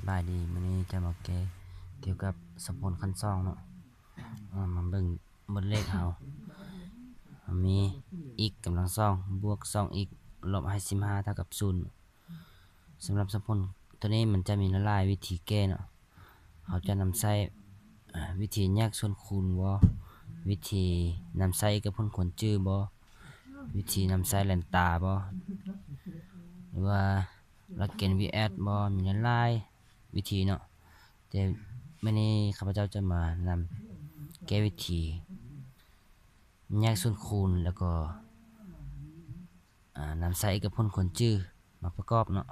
ບາຍດີ ມື້ນີ້ຈະມາແກ້ກ່ຽວກັບສົມຜົນຂັ້ນສອງເນາະ. ເອີ ມາເບິ່ງບົດເລກເຮົາ ເຮົາມີ x ກຳລັງສອງ ບວກສອງ x ລົບໃຫ້ສິບຫ້າ ເທົ່າກັບສູນ. ສຳລັບສົມຜົນໂຕນີ້ມັນຈະມີຫຼາຍໆວິທີແກ້ເນາະ. ເຮົາຈະນຳໃຊ້ ເອີ ວິທີແຍກສ່ວນຄູນບໍ? ວິທີນຳໃຊ້ເອກະພົນຄວນຈື່ບໍ? ວິທີນຳໃຊ້ແລນຕາບໍ? ຫຼືວ່າຫຼັກເກນວີແອັດບໍ? ມີຫຼາຍໆວິທີເນາະ. ແຕ່ມື້ນີ້ຂ້າພະເຈົ້າຈະມານຳແກ້ວິທີແຍກສ່ວນຄູນ ແລ້ວກໍ ອາ ນຳໃຊ້ເອກະພົນຄວນຈື່ມາປະກອບເນາະ.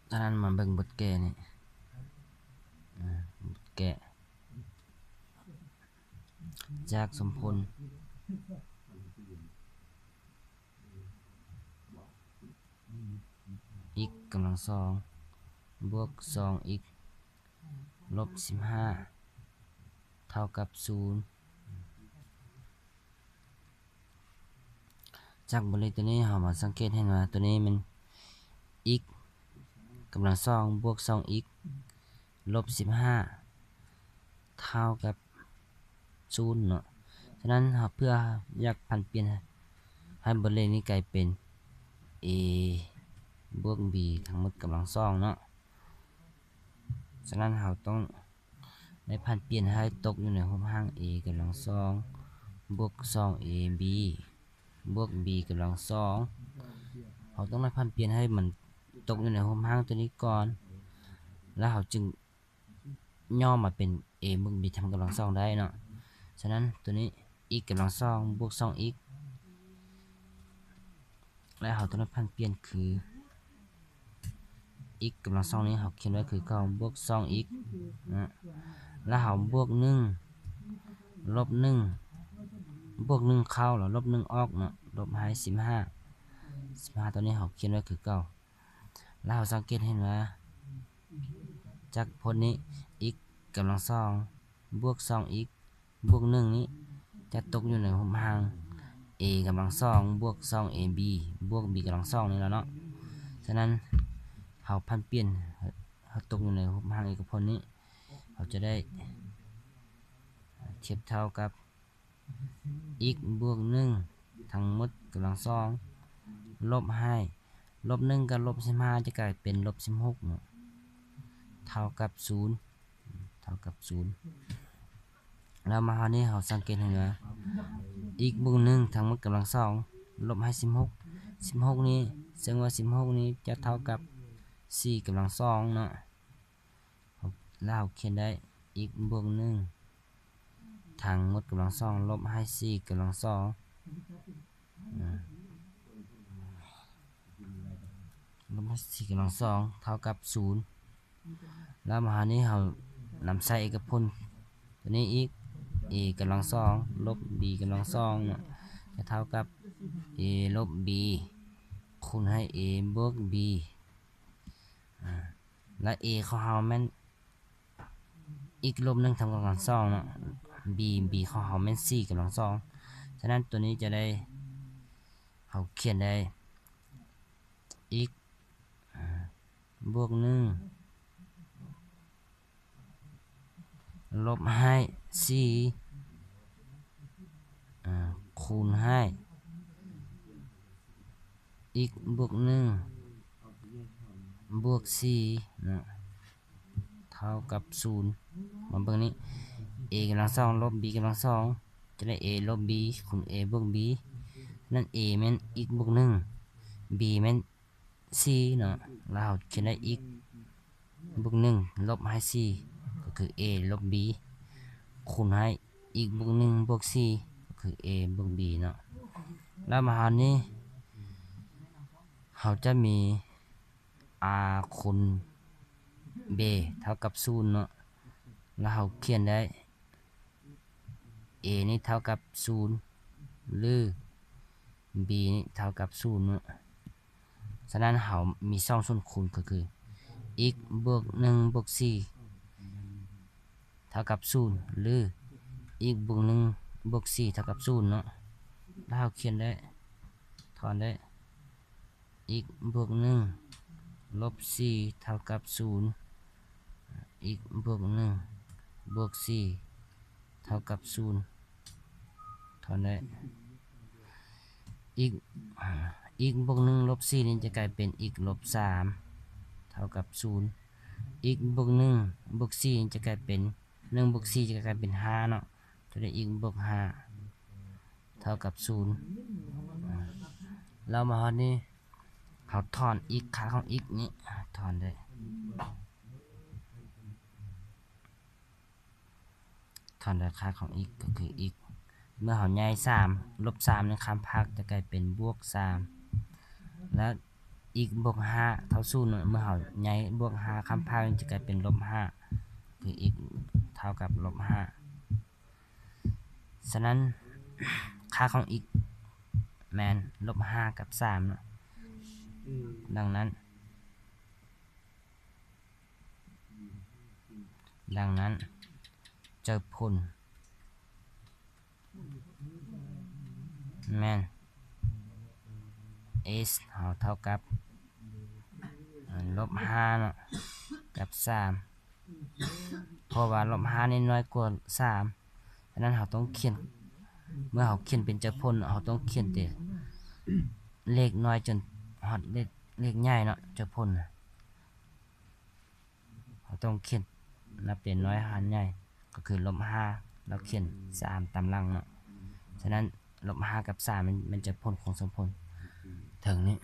ສະນັ້ນມາເບິ່ງບົດແກ້ນີ້ ອາ ບົດແກ້ຈາກສົມຜົນ x ກຳລັງສອງ ບວກສອງ x ລົບສິບຫ້າ ເທົ່າກັບສູນ. ຈາກບົດເລກໂຕນີ້ ເຮົາມາສັງເກດເຫັນວ່າໂຕນີ້ແມ່ນ x ກຳລັງສອງ ບວກສອງ x ລົບສິບຫ້າ ເທົ່າກັບສູນເນາະ. ສະນັ້ນເຮົາ ເພື່ອຢາກຜັນປ່ຽນໃຫ້ບົດເລກນີ້ກາຍເປັນ a ບວກ b ທັງໝົດກຳລັງສອງເນາະ. ສະນັ້ນເຮົາຕ້ອງ ໄດ້ຜັນປ່ຽນໃຫ້ຕົກຢູ່ໃນຮູບຮ່າງ a ກຳລັງສອງ ບວກສອງ ab ບວກ b ກຳລັງສອງ. ເຮົາຕ້ອງໄດ້ຜັນປ່ຽນໃຫ້ມັນຕົກຢູ່ໃນຮູບຮ່າງໂຕນີ້ກ່ອນ ແລ້ວເຮົາຈຶ່ງຫຍໍ້ມາເປັນ a ບວກ b ທຳກຳລັງສອງໄດ້ເນາະ. ສະນັ້ນໂຕນີ້ x ກຳລັງສອງ ບວກສອງ x ແລະ ເຮົາຕ້ອງໄດ້ຜັນປ່ຽນຄື x ກຳລັງສອງນີ້ເຮົາຂຽນໄວ້ຄືເກົ່າ ບວກສອງ x ນະ ແລ້ວເຮົາບວກໜຶ່ງ ລົບໜຶ່ງ ບວກໜຶ່ງເຂົ້າ ແລ້ວລົບໜຶ່ງອອກເນາະ ລົບໃຫ້ສິບຫ້າ ສິບຫ້າ ໂຕນີ້ເຮົາຂຽນໄວ້ຄືເກົ່າ. ແລ້ວເຮົາສັງເກດເຫັນວ່າ ຈາກຜົນນີ້ x ກຳລັງສອງ ບວກສອງ x ບວກໜຶ່ງນີ້ ຈະຕົກຢູ່ໃນຮູບຮ່າງ a ກຳລັງສອງ ບວກສອງ ab ບວກ b ກຳລັງສອງນີ້ແຫຼະເນາະ. ສະນັ້ນ ເຮົາຜັນປ່ຽນ ເຮົາຕົກຢູ່ໃນຮູບຮ່າງເອກະພົນນີ້ ເຮົາຈະໄດ້ທຽບເທົ່າກັບ x ບວກໜຶ່ງ ທັງໝົດກຳລັງສອງ ລົບໃຫ້ ລົບໜຶ່ງກັບລົບສິບຫ້າ ຈະກາຍເປັນລົບສິບຫົກເນາະ ເທົ່າກັບສູນ ເທົ່າກັບສູນ. ແລ້ວມາຮອດນີ້ເຮົາສັງເກດເຫັນວ່າ x ບວກໜຶ່ງ ທັງໝົດກຳລັງສອງ ລົບໃຫ້ສິບຫົກ ສິບຫົກນີ້ ເຊິ່ງວ່າສິບຫົກນີ້ຈະເທົ່າກັບສີ່ກຳລັງສອງເນາະ. ແລ້ວເຮົາຂຽນໄດ້ x ບວກໜຶ່ງ ທັງໝົດກຳລັງສອງ ລົບໃຫ້ສີ່ກຳລັງສອງ ອາ ລົບໃຫ້ສີ່ກຳລັງສອງ ເທົ່າກັບສູນ. ແລ້ວມາຫານີ້ເຮົານຳໃຊ້ເອກະພົນໂຕນີ້ອີກ a ກຳລັງສອງ ລົບ b ກຳລັງສອງເນາະ ຈະເທົ່າກັບ a ລົບ b ຄູນໃຫ້ a ບວກ b ອາ ແລະ a ຂອງເຮົາແມ່ນ x ລົບໜຶ່ງ ທຳກຳລັງສອງເນາະ b b ຂອງເຮົາແມ່ນສີ່ກຳລັງສອງ. ສະນັ້ນ ໂຕນີ້ຈະໄດ້ ເຮົາຂຽນໄດ້ x ອາ ບວກໜຶ່ງ ລົບໃຫ້ສີ່ ອາ ຄູນໃຫ້ x ບວກໜຶ່ງ ບວກສີ່ເນາະ ເທົ່າກັບສູນ. ມາເບິ່ງນີ້ a ກຳລັງສອງ ລົບ b ກຳລັງສອງ ຈະໄດ້ a ລົບ b ຄູນ a ບວກ b ນັ້ນ a ແມ່ນ x ບວກໜຶ່ງ b ແມ່ນ ສີ່ເນາະ ແລ້ວເຮົາຂຽນໄດ້ x ບວກໜຶ່ງ ລົບໃຫ້ສີ່ ກໍຄື a ລົບ b ຄູນໃຫ້ x ບວກໜຶ່ງ ບວກສີ່ ກໍຄື a ບວກ b ເນາະ. ແລ້ວມາຫານີ້ ເຮົາຈະມີ a ຄູນ b ເທົ່າກັບສູນເນາະ ແລ້ວເຮົາຂຽນໄດ້ a ນີ້ເທົ່າກັບສູນ ຫຼື b ນີ້ເທົ່າກັບສູນເນາະ. ສະນັ້ນ ເຮົາມີສອງສ່ວນຄູນ ກໍຄື x ບວກໜຶ່ງ ບວກສີ່ ເທົ່າກັບສູນ ຫຼື x ບວກໜຶ່ງ ບວກສີ່ ເທົ່າກັບສູນເນາະ. ແລ້ວເຮົາຂຽນໄດ້ ຖອນໄດ້ x ບວກໜຶ່ງ ລົບສີ່ ເທົ່າກັບສູນ x ບວກໜຶ່ງ ບວກສີ່ ເທົ່າກັບສູນ ຖອນໄດ້ x x ບວກໜຶ່ງ ລົບສີ່ນີ້ຈະກາຍເປັນ x ລົບສາມ ເທົ່າກັບສູນ x ບວກໜຶ່ງ ບວກສີ່ນີ້ຈະກາຍເປັນ ໜຶ່ງ ບວກສີ່ ຈະກາຍເປັນຫ້າເນາະ ຈະໄດ້ x ບວກຫ້າ ເທົ່າກັບສູນ ແລ້ວມາຮອດນີ້ ເຮົາຖອນ x ຄ່າຂອງ x ນີ້ ຖອນໄດ້ ຖອນໄດ້ຄ່າຂອງ x ກໍຄື x ເມື່ອເຮົາຍ້າຍສາມ ລົບສາມນີ້ຂ້າມພາກຈະກາຍເປັນບວກສາມ ແລ້ວ x ບວກຫ້າເທົ່າສູນ ເມື່ອເຮົາຍ້າຍບວກຫ້າຂ້າມພາກຈະກາຍເປັນລົບຫ້າ ຄື x ເທົ່າກັບລົບຫ້າ ສະນັ້ນ ຄ່າຂອງ x ແມ່ນລົບຫ້າກັບສາມເນາະ ດັ່ງນັ້ນ ດັ່ງນັ້ນ ເຈົ້າຜົນແມ່ນ s ເຮົາເທົ່າກັບ ລົບຫ້າເນາະ ກັບສາມ ເພາະວ່າລົບຫ້ານີ້ນ້ອຍກວ່າສາມ ສະນັ້ນເຮົາຕ້ອງຂຽນ ເມື່ອເຮົາຂຽນເປັນເຈົ້າຜົນ ເຮົາຕ້ອງຂຽນແຕ່ເລກນ້ອຍຈົນຮອດເລກ ເລກໃຫຍ່ເນາະ ເຈົ້າຜົນນະ ເຮົາຕ້ອງຂຽນນັບແຕ່ນ້ອຍຫານໃຫຍ່ ກໍຄືລົບຫ້າ ແລ້ວຂຽນສາມຕາມຫຼັງເນາະ ສະນັ້ນ ລົບຫ້າກັບສາມ ມັນ ມັນຈະຜົນຂອງສົມຜົນເທິງນີ້